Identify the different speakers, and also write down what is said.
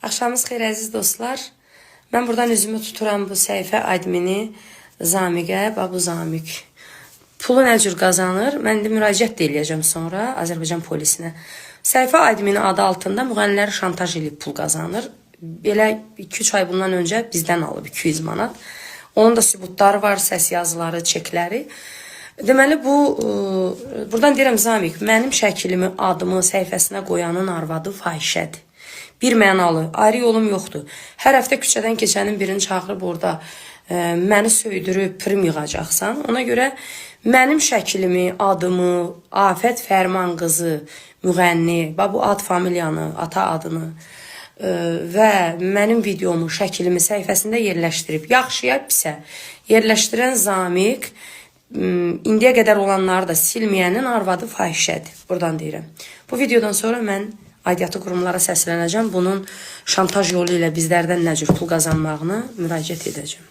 Speaker 1: Axşamınız xeyir, əziz dostlar. Mən buradan üzümü tuturam bu səhifə admini Zamiqə, bax bu Zamiq. Pulu nə cür qazanır? Mən indi müraciət də eləyəcəm sonra Azərbaycan polisinə. Səhifə admini adı altında müğənniləri şantaj eləyib pul qazanır. Belə 2-3 ay bundan öncə bizdən alıb 200 manat. Onun da sübutları var, səs yazıları, çekləri. Deməli bu buradan deyirəm Zamiq, mənim şəklimi, adımı səhifəsinə qoyanın arvadı fahişədir. Bir mənalı, ayrı yolum yoxdur. Hər həftə küçədən keçənin birini çağırıb orada məni söydürüb prim yığacaqsan. Ona görə mənim şəklimi, adımı, Afət Fərman qızı, müğənni, bax bu ad familiyanı, ata adını və mənim videomu, şəklimi səhifəsində yerləşdirib, yaxşıya pisə yerləşdirən Zamiq indiyə qədər olanları da silməyənin arvadı fahişədir. Buradan deyirəm. Bu videodan sonra mən aidiyyatı qurumlara səslənəcəm. Bunun şantaj yolu ilə bizlərdən nə cür pul qazanmağını müraciət edəcəm.